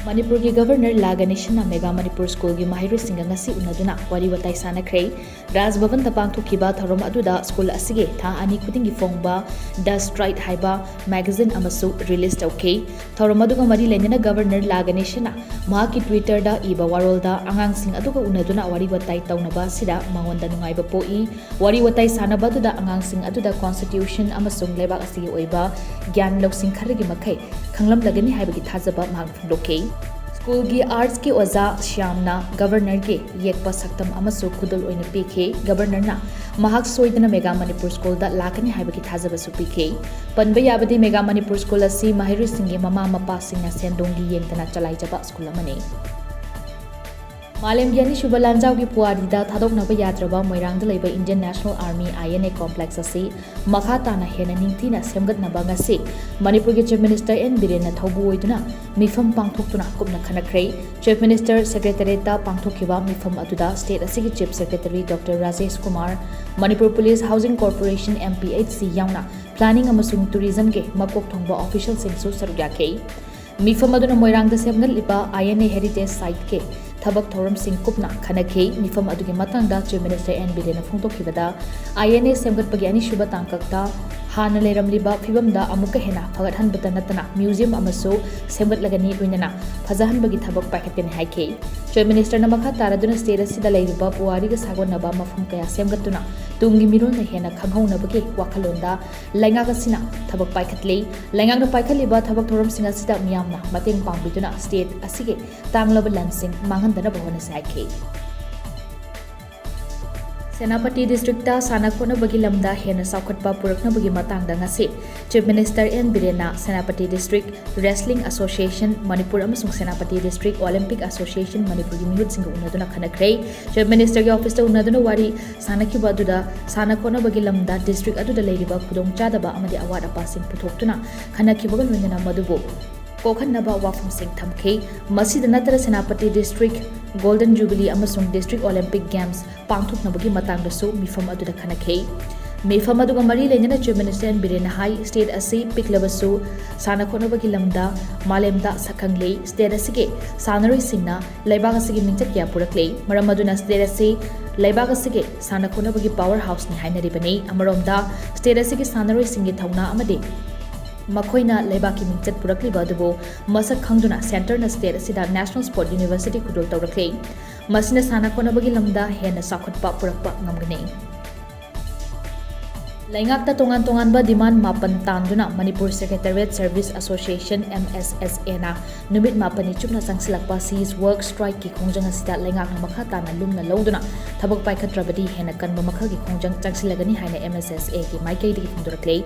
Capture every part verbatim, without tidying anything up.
ꯃꯅꯤꯄꯨꯔꯒꯤ ꯒꯕꯔꯅꯔ ꯂꯥ ꯒꯅꯦꯁꯟꯅ ꯃꯦꯒꯥ ꯃꯅꯤꯄꯨꯔ ꯁ꯭ꯀꯨꯜꯒꯤ ꯃꯍꯩꯔꯣꯏꯁꯤꯡꯒ ꯉꯁꯤ ꯎꯅꯗꯨꯅ ꯋꯥꯔꯤ ꯋꯥꯇꯥꯏ ꯁꯥꯟꯅꯈ꯭ꯔꯦ꯫ ꯔꯥꯖ ꯚꯕꯟꯗ ꯄꯥꯡꯊꯣꯛꯈꯤꯕ ꯊꯧꯔꯝ ꯑꯗꯨꯗ ꯁ꯭ꯀꯨꯜ ꯑꯁꯤꯒꯤ ꯊꯥ ꯑꯅꯤ ꯈꯨꯗꯤꯡꯒꯤ ꯐꯣꯡꯕ ꯗ ꯁ꯭ꯇ꯭ꯔꯥꯏꯠ ꯍꯥꯏꯕ ꯃꯦꯒꯥꯖꯤꯟ ꯑꯃꯁꯨ ꯔꯤꯂꯤꯖ ꯇꯧꯈꯤ꯫ ꯊꯧꯔꯝ ꯑꯗꯨꯒ ꯃꯔꯤ ꯂꯩꯅꯅ ꯒꯕꯔꯅꯔ ꯂꯥ ꯒꯅꯦꯁꯟꯅ ꯃꯍꯥꯛꯀꯤ ꯇ꯭ꯋꯤꯇꯔꯗ ꯏꯕ ꯋꯥꯔꯣꯜꯗ ꯑꯉꯥꯡꯁꯤꯡ ꯑꯗꯨꯒ ꯎꯅꯗꯨꯅ ꯋꯥꯔꯤ ꯋꯥꯇꯥꯏ ꯇꯧꯅꯕ ꯑꯁꯤꯗ ꯃꯉꯣꯟꯗ ꯅꯨꯡꯉꯥꯏꯕ ꯄꯣꯛꯏ꯫ ꯋꯥꯔꯤ ꯋꯥꯇꯥꯏ ꯁꯥꯟꯅꯕ ꯑꯗꯨꯗ ꯑꯉꯥꯡꯁꯤꯡ ꯑꯗꯨꯗ ꯀꯣꯟꯁꯇꯤꯇ꯭ꯌꯨꯁꯟ ꯑꯃꯁꯨꯡ ꯂꯩꯕꯥꯛ ꯑꯁꯤꯒꯤ ꯑꯣꯏꯕ ꯒ꯭ꯌꯥꯟ ꯂꯧꯁꯤꯡ ꯈꯔꯒꯤ ꯃꯈꯩ ꯈꯪꯂꯝꯂꯒꯅꯤ ꯍꯥꯏꯕꯒꯤ ꯊꯥꯖꯕ ꯃꯍꯥꯛꯅ ꯐꯣꯡꯗꯣꯛꯈꯤ꯫ ꯁ꯭ꯀꯨꯜꯒꯤ ꯑꯥꯔꯠꯁꯀꯤ ꯑꯣꯖꯥ ꯁ꯭ꯌꯥꯝꯅ ꯒꯕꯔꯅꯔꯒꯤ ꯌꯦꯛꯄ ꯁꯛꯇꯝ ꯑꯃꯁꯨ ꯈꯨꯗꯣꯜ ꯑꯣꯏꯅ ꯄꯤꯈꯤ꯫ ꯒꯕꯔꯅꯔꯅ ꯃꯍꯥꯛ ꯁꯣꯏꯗꯅ ꯃꯦꯒꯥ ꯃꯅꯤꯄꯨꯔ ꯁ꯭ꯀꯨꯜꯗ ꯂꯥꯛꯀꯅꯤ ꯍꯥꯏꯕꯒꯤ ꯊꯥꯖꯕꯁꯨ ꯄꯤꯈꯤ꯫ ꯄꯟꯕ ꯌꯥꯕꯗꯤ ꯃꯦꯒꯥ ꯃꯅꯤꯄꯨꯔ ꯁ꯭ꯀꯨꯜ ꯑꯁꯤ ꯃꯍꯩꯔꯣꯏꯁꯤꯡꯒꯤ ꯃꯃꯥ ꯃꯄꯥꯁꯤꯡꯅ ꯁꯦꯟꯗꯣꯡꯒꯤ ꯌꯦꯡꯗꯅ ꯆꯂꯥꯏꯖꯕ ꯁ꯭ꯀꯨꯜ ꯑꯃꯅꯤ꯫ ꯃꯥꯂꯦꯝꯒꯤ ꯑꯅꯤꯁꯨꯕ ꯂꯥꯟꯖꯥꯎꯒꯤ ꯄꯨꯋꯥꯔꯤꯗ ꯊꯥꯗꯣꯛꯅꯕ ꯌꯥꯗ꯭ꯔꯕ ꯃꯣꯏꯔꯥꯡꯗ ꯂꯩꯕ Indian National Army, I N A complex ꯑꯁꯤ ꯃꯈꯥ ꯇꯥꯅ ꯍꯦꯟꯅ ꯅꯤꯡꯊꯤꯅ ꯁꯦꯝꯒꯠꯅꯕ ꯉꯁꯤ ꯃꯅꯤꯄꯨꯔꯒꯤ Chief Minister ꯑꯦꯟ ꯕꯤꯔꯦꯟꯅ ꯊꯧꯕꯨ ꯑꯣꯏꯗꯨꯅ ꯃꯤꯐꯝ ꯄꯥꯡꯊꯣꯛꯇꯨꯅ ꯀꯨꯞꯅ ꯈꯟꯅꯈ꯭ꯔꯦ꯫ Chief Minister Secretariatꯇ ꯄꯥꯡꯊꯣꯛꯈꯤꯕ ꯃꯤꯐꯝ ꯑꯗꯨꯗ state ꯑꯁꯤꯒꯤ Chief Secretary Doctor Rajesh Kumar, Manipur Police, Housing Corporation, M P H C ꯌꯥꯎꯅ planning ꯑꯃꯁꯨꯡ tourismꯒꯤ ꯃꯀꯣꯛ ꯊꯣꯡꯕ officialꯁꯤꯡꯁꯨ ꯁꯔꯨꯛ ꯌꯥꯈꯤ꯫ ꯃꯤꯐꯝ ꯑꯗꯨꯅ ꯃꯣꯏꯔꯥꯡꯗ ꯁꯦꯝꯒꯠꯂꯤꯕ I N A heritage siteꯀꯤ ꯊꯕꯛ ꯊꯧꯔꯝꯁꯤꯡ ꯀꯨꯞꯅ ꯈꯟꯅꯈꯤ꯫ ꯃꯤꯐꯝ ꯑꯗꯨꯒꯤ ꯃꯇꯥꯡꯗ Chief Minister ꯑꯦꯟ ꯕꯤꯔꯦꯟꯅ ꯐꯣꯡꯗꯣꯛꯈꯤꯕꯗ, I N A ꯁꯦꯝꯒꯠꯄꯒꯤ ꯑꯅꯤꯁꯨꯕ ꯇꯥꯡꯀꯛꯇ ꯍꯥꯟꯅ ꯂꯩꯔꯝꯂꯤꯕ ꯐꯤꯕꯝꯗ ꯑꯃꯨꯛꯀ ꯍꯦꯟꯅ ꯐꯒꯠꯍꯟꯕꯇ ꯅꯠꯇꯅ museum ꯑꯃꯁꯨ ꯁꯦꯝꯒꯠꯂꯒꯅꯤ, ꯂꯣꯏꯅꯅ ꯐꯖꯍꯟꯕꯒꯤ ꯊꯕꯛ ꯄꯥꯏꯈꯠꯀꯅꯤ ꯍꯥꯏꯈꯤ꯫ Chief Ministerꯅ ꯃꯈꯥ ꯇꯥꯔꯗꯨꯅ state ꯑꯁꯤꯗ ꯂꯩꯔꯤꯕ ꯄꯨꯋꯥꯔꯤꯒ ꯁꯥꯒꯣꯟꯅꯕ ꯃꯐꯝ ꯀꯌꯥ ꯁꯦꯝꯒꯠꯇꯨꯅ ꯇꯨꯡꯒꯤ ꯃꯤꯔꯣꯜꯅ ꯍꯦꯟꯅ ꯈꯪꯍꯧꯅꯕꯒꯤ ꯋꯥꯈꯜꯂꯣꯟꯗ ꯂꯩꯉꯥꯛ ꯑꯁꯤꯅ ꯊꯕꯛ ꯄꯥꯏꯈꯠꯂꯤ꯫ ꯂꯩꯉꯥꯛꯅ ꯄꯥꯏꯈꯠꯂꯤꯕ ꯊꯕꯛ ꯊꯧꯔꯝꯁꯤꯡ ꯑꯁꯤꯗ ꯃꯤꯌꯥꯝꯅ ꯃꯇꯦꯡ ꯄꯥꯡꯕꯤꯗꯨꯅ state ꯑꯁꯤꯒꯤ ꯇꯥꯡꯂꯕ ꯂꯟꯁꯤꯡ ꯃꯥꯡꯍꯟꯗꯅꯕ ꯍꯣꯠꯅꯁꯤ ꯍꯥꯏꯈꯤ꯫ ꯁꯦꯅꯥꯄꯇꯤ districtꯇ ꯁꯥꯟꯅ ꯈꯣꯠꯅꯕꯒꯤ ꯂꯝꯗ ꯍꯦꯟꯅ ꯆꯥꯎꯈꯠꯄ ꯄꯨꯔꯛꯅꯕꯒꯤ ꯃꯇꯥꯡꯗ ꯉꯁꯤ Chief Minister ꯑꯦꯟ ꯕꯤꯔꯦꯟꯅ Senapati District Wrestling Association Manipur ꯑꯃꯁꯨꯡ Senapati District Olympic Association Manipurꯒꯤ ꯃꯤꯍꯨꯠꯁꯤꯡꯒ ꯎꯅꯗꯨꯅ ꯈꯟꯅꯈ꯭ꯔꯦ꯫ Chief Ministerꯒꯤ officeꯇ ꯎꯅꯗꯨꯅ ꯋꯥꯔꯤ ꯁꯥꯟꯅꯈꯤꯕ ꯑꯗꯨꯗ ꯁꯥꯟꯅ ꯈꯣꯠꯅꯕꯒꯤ ꯂꯝꯗ district ꯑꯗꯨꯗ ꯂꯩꯔꯤꯕ ꯈꯨꯗꯣꯡꯆꯥꯗꯕ ꯑꯃꯗꯤ ꯑꯋꯥꯠ ꯑꯄꯥꯁꯤꯡ ꯄꯨꯊꯣꯛꯇꯨꯅ ꯈꯟꯅꯈꯤꯕꯒ ꯂꯣꯏꯅꯅ ꯃꯗꯨꯕꯨ ꯀꯣꯛꯍꯟꯅꯕ ꯋꯥꯐꯝꯁꯤꯡ ꯊꯝꯈꯤ꯫ ꯃꯁꯤꯗ ꯅꯠꯇꯅ Senapati District Golden Jubilee ꯑꯃꯁꯨꯡ District Olympic Games ꯄꯥꯡꯊꯣꯛꯅꯕꯒꯤ ꯃꯇꯥꯡꯗꯁꯨ ꯃꯤꯐꯝ ꯑꯗꯨꯗ ꯈꯟꯅꯈꯤ꯫ ꯃꯤꯐꯝ ꯑꯗꯨꯒ ꯃꯔꯤ ꯂꯩꯅꯅ Chief Minister ꯑꯦꯟ ꯕꯤꯔꯦꯟꯅ ꯍꯥꯏ, state ꯑꯁꯤ ꯄꯤꯛꯂꯕꯁꯨ ꯁꯥꯟꯅ ꯈꯣꯠꯅꯕꯒꯤ ꯂꯝꯗ ꯃꯥꯂꯦꯝꯗ ꯁꯛꯈꯪꯂꯤ꯫ State ꯑꯁꯤꯒꯤ ꯁꯥꯟꯅꯔꯣꯏꯁꯤꯡꯅ ꯂꯩꯕꯥꯛ ꯑꯁꯤꯒꯤ ꯃꯤꯡꯆꯠ ꯀꯌꯥ ꯄꯨꯔꯛꯂꯤ꯫ ꯃꯔꯝ ꯑꯗꯨꯅ state ꯑꯁꯤ ꯂꯩꯕꯥꯛ ꯑꯁꯤꯒꯤ ꯁꯥꯟꯅ ꯈꯣꯠꯅꯕꯒꯤ power houseꯅꯤ ꯍꯥꯏꯅꯔꯤꯕꯅꯤ꯫ ꯑꯃꯔꯣꯝꯗ state ꯑꯁꯤꯒꯤ ꯁꯥꯟꯅꯔꯣꯏꯁꯤꯡꯒꯤ ꯊꯧꯅꯥ ꯑꯃꯗꯤ ꯃꯈꯣꯏꯅ ꯂꯩꯕꯥꯛꯀꯤ ꯃꯤꯡꯆꯠ ꯄꯨꯔꯛꯂꯤꯕ ꯑꯗꯨꯕꯨ ꯃꯁꯛ ꯈꯪꯗꯨꯅ centreꯅ state ꯑꯁꯤꯗ National Sport University ꯈꯨꯗꯣꯜ ꯇꯧꯔꯛꯂꯤ꯫ ꯃꯁꯤꯅ ꯁꯥꯟꯅ ꯈꯣꯠꯅꯕꯒꯤ ꯂꯝꯗ ꯍꯦꯟꯅ ꯆꯥꯎꯈꯠꯄ ꯄꯨꯔꯛꯄ ꯉꯝꯒꯅꯤ꯫ ꯂꯩꯉꯥꯛꯇ ꯇꯣꯉꯥꯟ ꯇꯣꯉꯥꯟꯕ demand ꯃꯥꯄꯟ ꯇꯥꯟꯗꯨꯅ Manipur Secretariat Service Association, MSSAꯅ ꯅꯨꯃꯤꯠ ꯃꯥꯄꯟꯅꯤ ꯆꯨꯞꯅ ꯆꯪꯁꯤꯜꯂꯛꯄ cease work strikeꯀꯤ ꯈꯣꯡꯖꯪ ꯑꯁꯤꯗ ꯂꯩꯉꯥꯛꯅ ꯃꯈꯥ ꯇꯥꯅ ꯂꯨꯝꯅ ꯂꯧꯗꯨꯅ ꯊꯕꯛ ꯄꯥꯏꯈꯠꯇ꯭ꯔꯕꯗꯤ ꯍꯦꯟꯅ ꯀꯟꯕ ꯃꯈꯜꯒꯤ ꯈꯣꯡꯖꯪ ꯆꯪꯁꯤꯜꯂꯒꯅꯤ ꯍꯥꯏꯅ MSSAꯒꯤ ꯃꯥꯏꯀꯩꯗꯒꯤ ꯐꯣꯡꯗꯣꯔꯛꯂꯦ꯫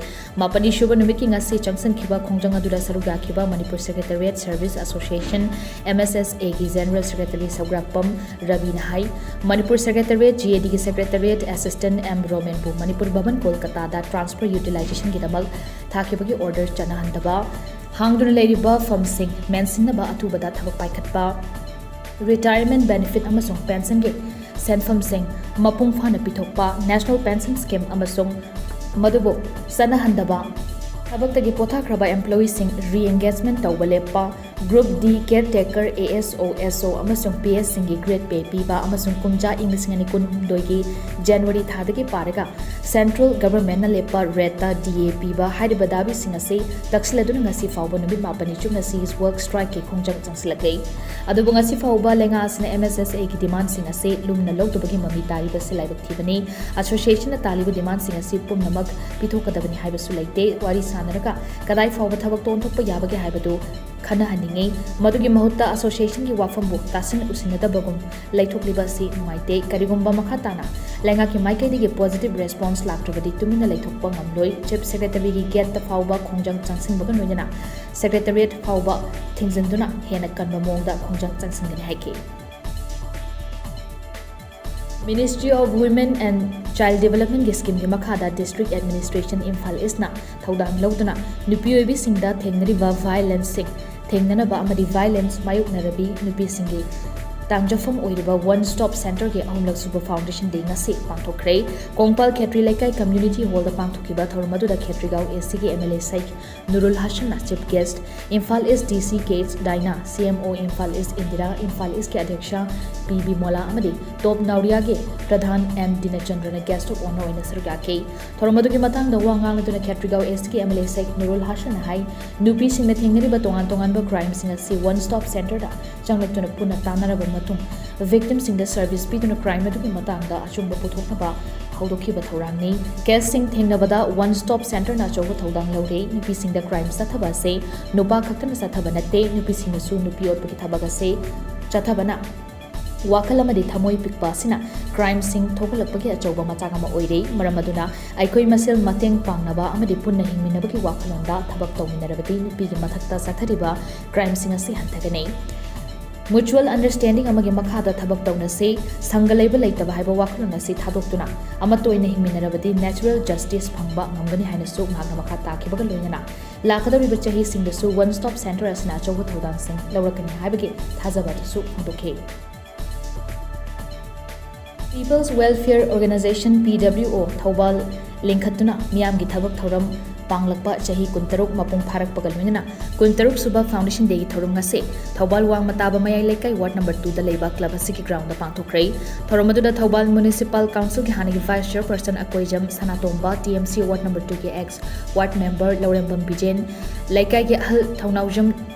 ꯃꯥꯄꯟꯅꯤ ꯁꯨꯕ ꯅꯨꯃꯤꯠꯀꯤ ꯉꯁꯤ ꯆꯪꯁꯤꯟꯈꯤꯕ ꯈꯣꯡꯖꯪ ꯑꯗꯨꯗ ꯁꯔꯨꯛ ꯌꯥꯈꯤꯕ Manipur Secretariat Service Association, MSSAꯒꯤ General Secretary ꯁꯧꯒ꯭ꯔꯥꯛꯄꯝ ꯔꯕꯤꯅ ꯍꯥꯏ, ꯃꯅꯤꯄꯨꯔ Secretariat, GADꯒꯤ Secretariat Assistant ꯑꯦꯝ ꯔꯣꯃꯦꯟꯕꯨ ꯃꯅꯤꯄꯨꯔ ꯚꯕꯟ ꯀꯣꯜꯀꯇꯥꯗ transfer utilizationꯒꯤꯗꯃꯛ ꯊꯥꯈꯤꯕꯒꯤ order ꯆꯠꯅꯍꯟꯗꯕ, ꯍꯥꯡꯗꯨꯅ ꯂꯩꯔꯤꯕ ꯐꯝꯁꯤꯡ ꯃꯦꯟꯁꯤꯟꯅꯕ ꯑꯊꯨꯕꯗ ꯊꯕꯛ ꯄꯥꯏꯈꯠꯄ, retirement benefit ꯑꯃꯁꯨꯡ pensionꯒꯤ ꯁꯦꯟꯐꯝꯁꯤꯡ ꯃꯄꯨꯡ ꯐꯥꯅ ꯄꯤꯊꯣꯛꯄ, National Pension Scheme ꯑꯃꯁꯨꯡ ꯃꯗꯨꯕꯨ ꯆꯠꯅꯍꯟꯗꯕ, ꯊꯕꯛꯇꯒꯤ ꯄꯣꯊꯥꯈ꯭ꯔꯕ employeeꯁꯤꯡ re-engagement ꯇꯧꯕ ꯂꯦꯞꯄ, Group D caretaker, ASO, SO ꯑꯃꯁꯨꯡ PSꯁꯤꯡꯒꯤ grade pay ꯄꯤꯕ ꯑꯃꯁꯨꯡ ꯀꯨꯝꯖꯥ ꯏꯪ ꯂꯤꯁꯤꯡ ꯑꯅꯤ ꯀꯨꯟꯍꯨꯝꯗꯣꯏꯒꯤ January ꯊꯥꯗꯒꯤ ꯄꯥꯔꯒ central governmentꯅ ꯂꯦꯞꯄ rateꯇ DA ꯄꯤꯕ ꯍꯥꯏꯔꯤꯕ ꯗꯥꯕꯤꯁꯤꯡ ꯑꯁꯤ ꯇꯛꯁꯤꯜꯂꯗꯨꯅ ꯉꯁꯤ ꯐꯥꯎꯕ ꯅꯨꯃꯤꯠ ꯃꯥꯄꯟꯅꯤ ꯆꯨꯞꯅ cease work strikeꯀꯤ ꯈꯣꯡꯖꯪ ꯆꯪꯁꯤꯜꯂꯛꯂꯦ꯫ ꯑꯗꯨꯕꯨ ꯉꯁꯤ ꯐꯥꯎꯕ ꯂꯩꯉꯥꯛ ꯑꯁꯤꯅ MSSAꯒꯤ demandꯁꯤꯡ ꯑꯁꯤ ꯂꯨꯝꯅ ꯂꯧꯗꯕꯒꯤ ꯃꯃꯤ ꯇꯥꯔꯤꯕꯁꯤ ꯂꯥꯏꯕꯛ ꯊꯤꯕꯅꯤ꯫ Associationꯅ ꯇꯥꯜꯂꯤꯕ demandꯁꯤꯡ ꯑꯁꯤ ꯄꯨꯝꯅꯃꯛ ꯄꯤꯊꯣꯛꯀꯗꯕꯅꯤ ꯍꯥꯏꯕꯁꯨ ꯂꯩꯇꯦ꯫ ꯋꯥꯔꯤ ꯁꯥꯟꯅꯔꯒ ꯀꯗꯥꯏ ꯐꯥꯎꯕ ꯊꯕꯛꯇ ꯑꯣꯟꯊꯣꯛꯄ ꯌꯥꯕꯒꯦ ꯍꯥꯏꯕꯗꯨ ꯈꯟꯅꯍꯟꯅꯤꯡꯏ꯫ ꯃꯗꯨꯒꯤ ꯃꯍꯨꯠꯇ associationꯒꯤ ꯋꯥꯐꯝꯕꯨ ꯇꯥꯁꯤꯟ ꯎꯁꯤꯟꯅꯗꯕꯒꯨꯝ ꯂꯩꯊꯣꯛꯂꯤꯕ ꯑꯁꯤ ꯅꯨꯡꯉꯥꯏꯇꯦ꯫ ꯀꯔꯤꯒꯨꯝꯕ ꯃꯈꯥ ꯇꯥꯅ ꯂꯩꯉꯥꯛꯀꯤ ꯃꯥꯏꯀꯩꯗꯒꯤ positive response ꯂꯥꯛꯇ꯭ꯔꯕꯗꯤ ꯇꯨꯃꯤꯟꯅ ꯂꯩꯊꯣꯛꯄ ꯉꯝꯂꯣꯏ꯫ Chief Secretaryꯒꯤ gateꯇ ꯐꯥꯎꯕ ꯈꯣꯡꯖꯪ ꯆꯪꯁꯤꯟꯕꯒ ꯂꯣꯏꯅꯅ Secretariat ꯐꯥꯎꯕ ꯊꯤꯡꯖꯤꯟꯗꯨꯅ ꯍꯦꯟꯅ ꯀꯟꯕ ꯃꯑꯣꯡꯗ ꯈꯣꯡꯖꯪ ꯆꯪꯁꯤꯟꯒꯅꯤ ꯍꯥꯏꯈꯤ꯫ Ministry of Women and Child Developmentꯀꯤ schemeꯒꯤ ꯃꯈꯥꯗ District Administration Imphal Eastꯅ ꯊꯧꯗꯥꯡ ꯂꯧꯗꯨꯅ ꯅꯨꯄꯤ ꯑꯣꯏꯕꯤꯁꯤꯡꯗ ꯊꯦꯡꯅꯔꯤꯕ violenceꯁꯤꯡ ꯊꯦꯡꯅꯅꯕ ꯑꯃꯗꯤ violence ꯃꯥꯌꯣꯛꯅꯔꯕꯤ ꯅꯨꯄꯤꯁꯤꯡꯒꯤ ꯇꯥꯡꯖꯐꯝ ꯑꯣꯏꯔꯤꯕ One Stop Centreꯒꯤ ꯑꯍꯨꯝꯂꯛ ꯁꯨꯕ Foundation Day ꯉꯁꯤ ꯄꯥꯡꯊꯣꯛꯈ꯭ꯔꯦ꯫ ꯀꯣꯡꯄꯥꯜ ꯈꯦꯇ꯭ꯔꯤ ꯂꯩꯀꯥꯏ Community Hallꯗ ꯄꯥꯡꯊꯣꯛꯈꯤꯕ ꯊꯧꯔꯝ ꯑꯗꯨꯗ ꯈꯦꯇ꯭ꯔꯤꯒꯥꯎ ACꯒꯤ MLA Sheikh ꯅꯨꯔꯨꯜ ꯍꯁꯟꯅ Chief Guest, Imphal East DC K H ꯗꯥꯏꯅꯥ, CMO Imphal East Indira, Imphal Eastꯀꯤ ꯑꯗ꯭ꯌꯛꯁ P ꯕꯤꯃꯣꯂꯥ ꯑꯃꯗꯤ ꯇꯣꯞ ꯅꯥꯎꯔꯤꯌꯥꯒꯤ ꯄ꯭ꯔꯙꯥꯟ ꯑꯦꯟ ꯗꯤꯅꯆꯟꯗ꯭ꯔꯅ Guest of Honour ꯑꯣꯏꯅ ꯁꯔꯨꯛ ꯌꯥꯈꯤ꯫ ꯊꯧꯔꯝ ꯑꯗꯨꯒꯤ ꯃꯇꯥꯡꯗ ꯋꯥ ꯉꯥꯡꯂꯗꯨꯅ ꯈꯦꯇ꯭ꯔꯤꯒꯥꯎ ACꯒꯤ MLA ꯁꯩꯈ ꯅꯨꯔꯨꯜ ꯍꯁꯟꯅ ꯍꯥꯏ, ꯅꯨꯄꯤꯁꯤꯡꯅ ꯊꯦꯡꯅꯔꯤꯕ ꯇꯣꯉꯥꯟ ꯇꯣꯉꯥꯟꯕ crimeꯁꯤꯡ ꯑꯁꯤ One Stop Centreꯗ ꯆꯪꯂꯛꯇꯨꯅ ꯄꯨꯟꯅ ꯇꯥꯟꯅꯔꯕ ꯃꯇꯨꯡ, victimꯁꯤꯡꯗ service ꯄꯤꯗꯨꯅ crime ꯑꯗꯨꯒꯤ ꯃꯇꯥꯡꯗ ꯑꯆꯨꯝꯕ ꯄꯨꯊꯣꯛꯅꯕ ꯍꯧꯗꯣꯛꯈꯤꯕ ꯊꯧꯔꯥꯡꯅꯤ꯫ Caseꯁꯤꯡ ꯊꯦꯡꯅꯕꯗ One Stop Centreꯅ ꯑꯆꯧꯕ ꯊꯧꯗꯥꯡ ꯂꯧꯔꯦ꯫ ꯅꯨꯄꯤꯁꯤꯡꯗ crime ꯆꯠꯊꯕ ꯑꯁꯤ ꯅꯨꯄꯥ ꯈꯛꯇꯅ ꯆꯠꯊꯕ ꯅꯠꯇꯦ꯫ ꯅꯨꯄꯤꯁꯤꯡꯅꯁꯨ ꯅꯨꯄꯤ ꯑꯣꯠꯄꯒꯤ ꯊꯕꯛ ꯑꯁꯤ ꯆꯠꯊꯕꯅ ꯋꯥꯈꯜ ꯑꯃꯗꯤ ꯊꯃꯣꯏ ꯄꯤꯛꯄ ꯑꯁꯤꯅ crimeꯁꯤꯡ ꯊꯣꯛꯍꯜꯂꯛꯄꯒꯤ ꯑꯆꯧꯕ ꯃꯆꯥꯛ ꯑꯃ ꯑꯣꯏꯔꯦ꯫ ꯃꯔꯝ ꯑꯗꯨꯅ ꯑꯩꯈꯣꯏ ꯃꯁꯦꯜ ꯃꯇꯦꯡ ꯄꯥꯡꯅꯕ ꯑꯃꯗꯤ ꯄꯨꯟꯅ ꯍꯤꯡꯃꯤꯟꯅꯕꯒꯤ ꯋꯥꯈꯜꯂꯣꯟꯗ ꯊꯕꯛ ꯇꯧꯃꯤꯟꯅꯔꯕꯗꯤ ꯅꯨꯄꯤꯒꯤ ꯃꯊꯛꯇ ꯆꯠꯊꯔꯤꯕ crimeꯁꯤꯡ ꯑꯁꯤ ꯍꯟꯊꯒꯅꯤ꯫ Mutual understanding ꯑꯃꯒꯤ ꯃꯈꯥꯗ ꯊꯕꯛ ꯇꯧꯅꯁꯤ꯫ ꯁꯪꯒ ꯂꯩꯕ ꯂꯩꯇꯕ ꯍꯥꯏꯕ ꯋꯥꯈꯜꯂꯣꯟ ꯑꯁꯤ ꯊꯥꯗꯣꯛꯇꯨꯅ ꯑꯃꯠꯇ ꯑꯣꯏꯅ ꯍꯤꯡꯃꯤꯟꯅꯔꯕꯗꯤ natural justice ꯐꯪꯕ ꯉꯝꯒꯅꯤ ꯍꯥꯏꯅꯁꯨ ꯃꯍꯥꯛꯅ ꯃꯈꯥ ꯇꯥꯈꯤꯕꯒ ꯂꯣꯏꯅꯅ ꯂꯥꯛꯀꯗꯧꯔꯤꯕ ꯆꯍꯤꯁꯤꯡꯗꯁꯨ One Stop Centre ꯑꯁꯤꯅ ꯑꯆꯧꯕ ꯊꯧꯗꯥꯡꯁꯤꯡ ꯂꯧꯔꯛꯀꯅꯤ ꯍꯥꯏꯕꯒꯤ ꯊꯥꯖꯕ ꯑꯗꯨꯁꯨ ꯐꯣꯡꯗꯣꯛꯈꯤ꯫ People's Welfare Organisation, P W O, Thoubal ꯂꯤꯡꯈꯠꯇꯨꯅ ꯃꯤꯌꯥꯝꯒꯤ ꯊꯕꯛ ꯊꯧꯔꯝ ꯄꯥꯡꯂꯛꯄ ꯆꯍꯤ ꯀꯨꯟꯇꯔꯨꯛ ꯃꯄꯨꯡ ꯐꯥꯔꯛꯄꯒ ꯂꯣꯏꯅꯅ ꯀꯨꯟꯇꯔꯨꯛ ꯁꯨꯕ Foundation Dayꯒꯤ ꯊꯧꯔꯝ ꯉꯁꯤ ꯊꯧꯕꯥꯜ ꯋꯥꯡꯃ ꯇꯥꯕ ꯃꯌꯥꯏ ꯂꯩꯀꯥꯏ Ward number twoꯗ ꯂꯩꯕ club ꯑꯁꯤꯒꯤ groundꯗ ꯄꯥꯡꯊꯣꯛꯈ꯭ꯔꯦ꯫ ꯊꯧꯔꯝ ꯑꯗꯨꯗ ꯊꯧꯕꯥꯜ Municipal Councilꯒꯤ ꯍꯥꯟꯅꯒꯤ Vice Chairperson ꯑꯀꯣꯏꯖꯝ ꯁꯅꯥꯇꯣꯝꯕ, T M C Ward number twoꯒꯤ ex Ward Member ꯂꯧꯔꯦꯝꯕꯝ ꯕꯤꯖꯦꯟ, ꯂꯩꯀꯥꯏꯒꯤ ꯑꯍꯜ ꯊꯧꯅꯥꯎꯖꯝ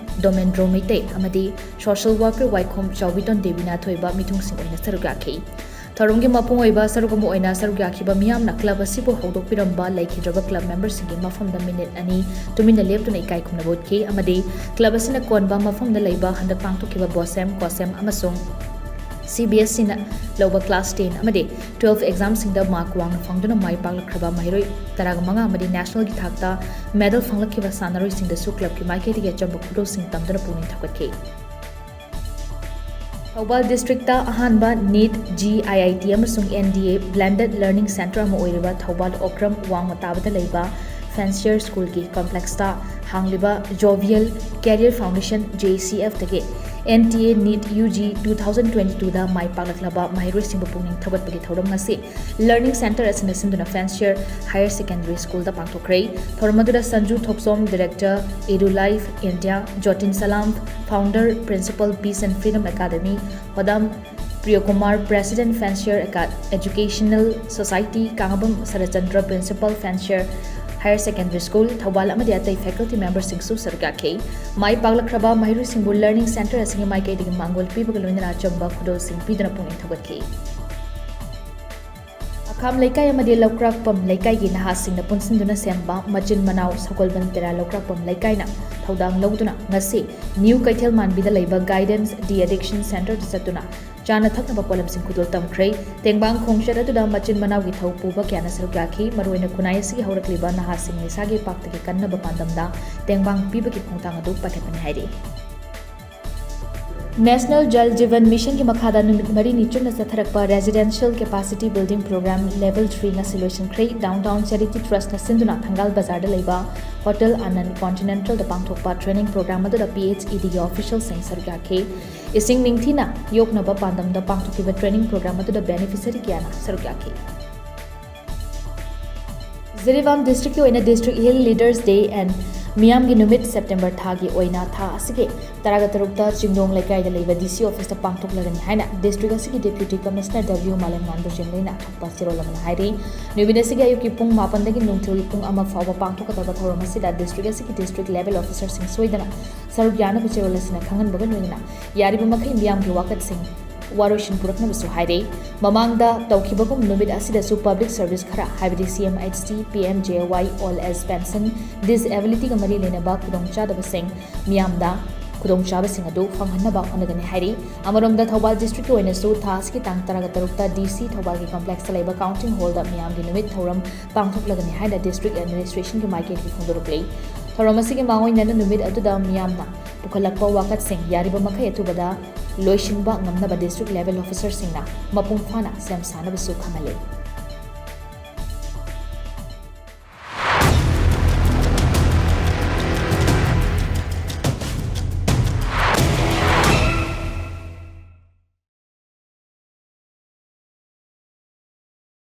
ꯗꯣꯃꯦꯟꯗ꯭ꯔꯣ ꯃꯩꯇꯩ ꯑꯃꯗꯤ social worker ꯋꯥꯏꯈꯣꯝ ꯆꯥꯎꯕꯤꯇꯣꯟ ꯗꯦꯕꯤꯅ ꯊꯣꯏꯕ ꯃꯤꯊꯨꯡꯁꯤꯡ ꯑꯣꯏꯅ ꯁꯔꯨꯛ ꯌꯥꯈꯤ꯫ ꯊꯧꯔꯝꯒꯤ ꯃꯄꯨꯡ ꯑꯣꯏꯕ ꯁꯔꯨꯛ ꯑꯃ ꯑꯣꯏꯅ ꯁꯔꯨꯛ ꯌꯥꯈꯤꯕ ꯃꯤꯌꯥꯝꯅ club ꯑꯁꯤꯕꯨ ꯍꯧꯗꯣꯛꯄꯤꯔꯝꯕ ꯂꯩꯈꯤꯗ꯭ꯔꯕ club memberꯁꯤꯡꯒꯤ ꯃꯐꯝꯗ minute ꯑꯅꯤ ꯇꯨꯃꯤꯟꯅ ꯂꯦꯞꯇꯨꯅ ꯏꯀꯥꯏ ꯈꯨꯝꯅꯕ ꯎꯠꯈꯤ ꯑꯃꯗꯤ club ꯑꯁꯤꯅ ꯀꯣꯟꯕ ꯃꯐꯝꯗ ꯂꯩꯕ ꯍꯟꯗꯛ ꯄꯥꯡꯊꯣꯛꯈꯤꯕ BOSEM, COSEM ꯑꯃꯁꯨꯡ C B S Eꯅ ꯂꯧꯕ class ten ꯑꯃꯗꯤ twelve examꯁꯤꯡꯗ mark ꯋꯥꯡꯅ ꯐꯪꯗꯨꯅ ꯃꯥꯏ ꯄꯥꯛꯂꯛꯈ꯭ꯔꯕ ꯃꯍꯩꯔꯣꯏ ꯇꯔꯥꯃꯉꯥ ꯑꯃꯗꯤ nationalꯒꯤ ꯊꯥꯛꯇ medal ꯐꯪꯂꯛꯈꯤꯕ ꯁꯥꯟꯅꯔꯣꯏꯁꯤꯡꯗꯁꯨ clubꯀꯤ ꯃꯥꯏꯀꯩꯗꯒꯤ ꯑꯆꯝꯕ ꯈꯨꯗꯣꯜꯁꯤꯡ ꯇꯝꯗꯨꯅ ꯄꯨꯛꯅꯤꯡ ꯊꯧꯒꯠꯈꯤ꯫ ꯊꯧꯕꯥꯜ districtꯇ ꯑꯍꯥꯟꯕ NEET, JEE, IIT ꯑꯃꯁꯨꯡ NDA blended learning centre ꯑꯃ ꯑꯣꯏꯔꯤꯕ ꯊꯧꯕꯥꯜ ꯑꯣꯀ꯭ꯔꯝ ꯋꯥꯡꯃ ꯇꯥꯕꯗ ꯂꯩꯕ Fancier Schoolꯒꯤ complexꯇ ꯍꯥꯡꯂꯤꯕ Jovial Career Foundation, JCFꯇꯒꯤ NTA NEET UG two thousand twenty two ꯗ ꯃꯥꯏ ꯄꯥꯛꯂꯛꯂꯕ ꯃꯍꯩꯔꯣꯏꯁꯤꯡꯕꯨ ꯄꯨꯛꯅꯤꯡ ꯊꯧꯒꯠꯄꯒꯤ ꯊꯧꯔꯝ ꯉꯁꯤ Learning Centre ꯑꯁꯤꯅ ꯁꯤꯟꯗꯨꯅ Fancier Higher Secondary School ꯗ ꯄꯥꯡꯊꯣꯛꯈ꯭ꯔꯦ꯫ ꯊꯧꯔꯝ ꯑꯗꯨꯗ ꯁꯟꯖꯨ ꯊꯣꯛꯆꯣꯝ, Director, EduLife India, ꯖꯣꯇꯤꯟ Salam, Founder, Principal, Peace and Freedom Academy, ꯍꯣꯗꯥꯝ Priyokumar, President, Fancier Acad-, Educational Society, ꯀꯥꯉꯕꯝ Saratchandra, Principal, Fancier Higher Secondary School, Thoubal ꯑꯃꯗꯤ ꯑꯇꯩ faculty member ꯁꯤꯡꯁꯨ ꯁꯔꯨꯛ ꯌꯥꯈꯤ꯫ ꯃꯥꯏ ꯄꯥꯛꯂꯛꯈ꯭ꯔꯕ ꯃꯍꯩꯔꯣꯏꯁꯤꯡꯕꯨ Learning Centre ꯑꯁꯤꯒꯤ ꯃꯥꯏꯀꯩꯗꯒꯤ ꯃꯥꯡꯒꯣꯜ ꯄꯤꯕꯒ ꯂꯣꯏꯅꯅ ꯑꯆꯝꯕ ꯈꯨꯗꯣꯜꯁꯤꯡ ꯄꯤꯗꯨꯅ ꯄꯨꯛꯅꯤꯡ ꯊꯧꯒꯠꯈꯤ꯫ ꯑꯈꯥꯝ ꯂꯩꯀꯥꯏ ꯑꯃꯗꯤ ꯂꯧꯀ꯭ꯔꯥꯛꯄꯝ ꯂꯩꯀꯥꯏꯒꯤ ꯅꯍꯥꯁꯤꯡꯅ ꯄꯨꯟꯁꯤꯟꯗꯨꯅ ꯁꯦꯝꯕ ꯃꯆꯤꯟ ꯃꯅꯥꯎ ꯁꯒꯣꯜꯕꯟ ꯇꯦꯔꯥ ꯂꯧꯀ꯭ꯔꯥꯛꯄꯝ ꯂꯩꯀꯥꯏꯅ ꯊꯧꯗꯥꯡ ꯂꯧꯗꯨꯅ ꯉꯁꯤ New ꯀꯩꯊꯦꯜ ꯃꯥꯟꯕꯤꯗ ꯂꯩꯕ Guidance De-Addiction Centre ꯗ ꯆꯠꯇꯨꯅ ꯆꯥꯅ ꯊꯛꯅꯕ ꯄꯣꯠꯂꯝꯁꯤꯡ ꯈꯨꯗꯣꯜ ꯇꯝꯈ꯭ꯔꯦ꯫ ꯇꯦꯡꯕꯥꯡ ꯈꯣꯡꯆꯠ ꯑꯗꯨꯗ ꯃꯆꯤꯟ ꯃꯅꯥꯎꯒꯤ ꯊꯧ ꯄꯨꯕ ꯀꯌꯥꯅ ꯁꯔꯨꯛ ꯌꯥꯈꯤ꯫ ꯃꯔꯨꯑꯣꯏꯅ ꯈꯨꯟꯅꯥꯏ ꯑꯁꯤꯒꯤ ꯍꯧꯔꯛꯂꯤꯕ ꯅꯍꯥꯁꯤꯡ ꯅꯤꯁꯥꯒꯤ ꯄꯥꯛꯇꯒꯤ ꯀꯟꯅꯕ ꯄꯥꯟꯗꯝꯗ ꯇꯦꯡꯕꯥꯡ ꯄꯤꯕꯒꯤ ꯈꯣꯡꯊꯥꯡ ꯑꯗꯨ ꯄꯥꯏꯈꯠꯄꯅꯤ ꯍꯥꯏꯔꯤ꯫ National Jal Jeevan Mission ꯒꯤ ꯃꯈꯥꯗ ꯅꯨꯃꯤꯠ ꯃꯔꯤꯅꯤ ꯆꯨꯞꯅ ꯆꯠꯊꯔꯛꯄ Residential Capacity Building Programme Level three ꯉꯁꯤ ꯂꯣꯏꯁꯤꯟꯈ꯭ꯔꯦ꯫ Downtown Charity Trust ꯅ ꯁꯤꯟꯗꯨꯅ ꯊꯪꯒꯥꯜ ꯕꯖꯥꯔꯗ ꯂꯩꯕ Hotel Anand Continental ꯗ ꯄꯥꯡꯊꯣꯛꯄ training programme ꯑꯗꯨꯗ PHED ꯒꯤ official ꯁꯤꯡ ꯁꯔꯨꯛ ꯌꯥꯈꯤ꯫ ꯏꯁꯤꯡ ꯅꯤꯡꯊꯤꯅ ꯌꯣꯛꯅꯕ ꯄꯥꯟꯗꯝꯗ ꯄꯥꯡꯊꯣꯛꯈꯤꯕ training programme ꯑꯗꯨꯗ beneficiary ꯀꯌꯥꯅ ꯁꯔꯨꯛ ꯌꯥꯈꯤ꯫ ꯖꯤꯔꯤꯕꯥꯝ district ꯀꯤ ꯑꯣꯏꯅ District Hill Leaders Day and ꯃꯤꯌꯥꯝꯒꯤ ꯅꯨꯃꯤꯠ September ꯊꯥꯒꯤ ꯑꯣꯏꯅ ꯊꯥ ꯑꯁꯤꯒꯤ ꯇꯔꯥꯒ ꯇꯔꯨꯛꯇ ꯆꯤꯡꯗꯣꯡ ꯂꯩꯀꯥꯏꯗ ꯂꯩꯕ DC office ꯇ ꯄꯥꯡꯊꯣꯛꯂꯒꯅꯤ ꯍꯥꯏꯅ district ꯑꯁꯤꯒꯤ Deputy Commissioner W ꯃꯥꯂꯦꯝꯉꯥꯟꯕ ꯖꯦꯡꯂꯩꯅ ꯊꯣꯛꯄ ꯆꯦꯔꯣꯜ ꯑꯃꯅ ꯍꯥꯏꯔꯤ꯫ ꯅꯨꯃꯤꯠ ꯑꯁꯤꯒꯤ ꯑꯌꯨꯛꯀꯤ ꯄꯨꯡ ꯃꯥꯄꯟꯗꯒꯤ ꯅꯨꯡꯊꯤꯜꯒꯤ ꯄꯨꯡ ꯑꯃ ꯐꯥꯎꯕ ꯄꯥꯡꯊꯣꯛꯀꯗꯕ ꯊꯧꯔꯝ ꯑꯁꯤꯗ district ꯑꯁꯤꯒꯤ district level officer ꯁꯤꯡ ꯁꯣꯏꯗꯅ ꯁꯔꯨꯛ ꯌꯥꯅꯕ ꯆꯦꯔꯣꯜ ꯑꯁꯤꯅ ꯈꯪꯍꯟꯕꯒ ꯂꯣꯏꯅꯅ ꯌꯥꯔꯤꯕ ꯃꯈꯩ ꯃꯤꯌꯥꯝꯒꯤ ꯋꯥꯀꯠꯁꯤꯡ ꯋꯥꯔꯣꯏꯁꯤꯟ ꯄꯨꯔꯛꯅꯕꯁꯨ ꯍꯥꯏꯔꯤ꯫ ꯃꯃꯥꯡꯗ ꯇꯧꯈꯤꯕꯒꯨꯝ ꯅꯨꯃꯤꯠ ꯑꯁꯤꯗꯁꯨ public service ꯈꯔ, ꯍꯥꯏꯕꯗꯤ CMHT, PMJAY, old age pension, disability ꯒ ꯃꯔꯤ ꯂꯩꯅꯕ ꯈꯨꯗꯣꯡꯆꯥꯗꯕꯁꯤꯡ ꯃꯤꯌꯥꯝꯗ ꯈꯨꯗꯣꯡꯆꯥꯕꯁꯤꯡ ꯑꯗꯨ ꯐꯪꯍꯟꯅꯕ ꯍꯣꯠꯅꯒꯅꯤ ꯍꯥꯏꯔꯤ꯫ ꯑꯃꯔꯣꯝꯗ ꯊꯧꯕꯥꯜ district ꯀꯤ ꯑꯣꯏꯅꯁꯨ ꯊꯥ ꯑꯁꯤꯒꯤ ꯇꯥꯡ ꯇꯔꯥꯒ ꯇꯔꯨꯛꯇ DC ꯊꯧꯕꯥꯜꯒꯤ complex ꯇ ꯂꯩꯕ Counting Hall ꯗ ꯃꯤꯌꯥꯝꯒꯤ ꯅꯨꯃꯤꯠ ꯊꯧꯔꯝ ꯄꯥꯡꯊꯣꯛꯂꯒꯅꯤ ꯍꯥꯏꯅ district administration ꯒꯤ ꯃꯥꯏꯀꯩꯗꯒꯤ ꯐꯣꯡꯗꯣꯔꯛꯂꯤ꯫ ꯊꯧꯔꯝ ꯑꯁꯤꯒꯤ ꯃꯥꯡꯑꯣꯏꯅꯅ ꯅꯨꯃꯤꯠ ꯑꯗꯨꯗ ꯃꯤꯌꯥꯝꯅ ꯄꯨꯈꯠꯂꯛꯄ ꯋꯥꯀꯠꯁꯤꯡ ꯌꯥꯔꯤꯕ ꯃꯈꯩ ꯑꯊꯨꯕꯗ ꯂꯣꯏꯁꯤꯟꯕ ꯉꯝꯅꯕ district level officer ꯁꯤꯡꯅ ꯃꯄꯨꯡ ꯐꯥꯅ ꯁꯦꯝ ꯁꯥꯅꯕꯁꯨ ꯈꯪꯍꯜꯂꯤ꯫